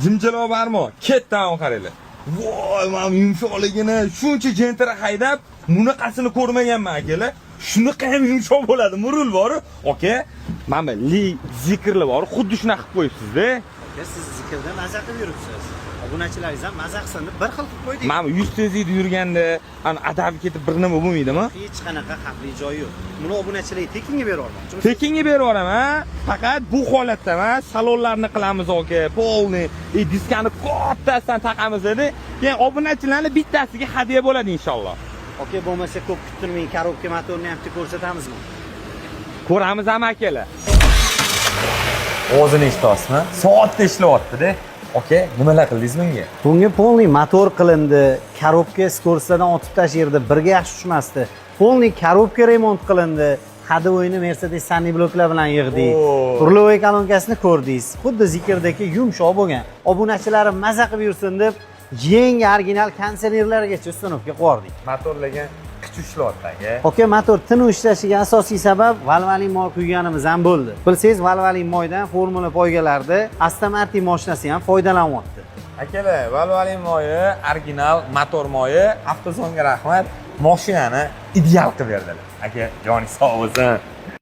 Jimjilov barmoq. Ketdi, qaranglar. Voy, mana yumshoqligini, shuncha Gentra haydab, bunaqasini ko'rmaganman, akalar. Shunaqa ham yumshoq bo'ladi, rul bor. Aka, mana bu Li Zeekrlar bor, xuddi shunaqa qilib qo'yibsiz-da. Aka, siz Zeekrda maza qilib yuribsiz. Obunachilaringiz ham maza qilsin deb bir xil qilib qo'ydik. Mana bu 100 tezlikda yurganda, ana adabi ketib bir nima bo'lmaydimi? Hech qanaqa xavfli joyi yo'q. Buni obunachilarga tekinga berib yubormoqchimiz. Tekinga berib yuboraman. Faqat bu holatda emas, salonlarni qilamiz, aka, полный, и diskani kattasidan taqamiz edi. Keyin obunachilarni bittasiga hadya bo'ladi inshaalloh. Aka, bo'lmasa ko'p kuttirmang, коробка motorni ham bitta ko'rsatamizmi? Ko'ramiz ham, akalar. O'zini eshityapsizmi? Soatda ishlayapti-da. Aka, nimalar qildingiz bunga? Bunga полный motor qilindi, коробка скорость lardan otib tashirdi, birga yaxshi tushmasdi. Полный коробка remont qilindi. Ходовой ni Mercedes сайлентблокlar bilan yig'dik. Oo. Рулевой kolonkasini ko'rdingiz. Xuddi Zeekrdagi yumshoq bo'lgan. Obunachilarim maza qilib yursin deb yangi original konditsionerlargacha установка qilib. Motorlarga kuch ishlayapti, aka. Aka, motor tiniq ishlashiga asosiy sabab Valvoline moy quyganimiz ham bo'ldi. Bilsangiz, Valvoline moydan formula poygalarida Aston Martin mashinasi ham foydalanyapti. Akalar, Valvoline moyi, original motor moyi, Avtozonga rahmat. Mashinani ideal qilib berdilar. Aka, joning sog' bo'lsin.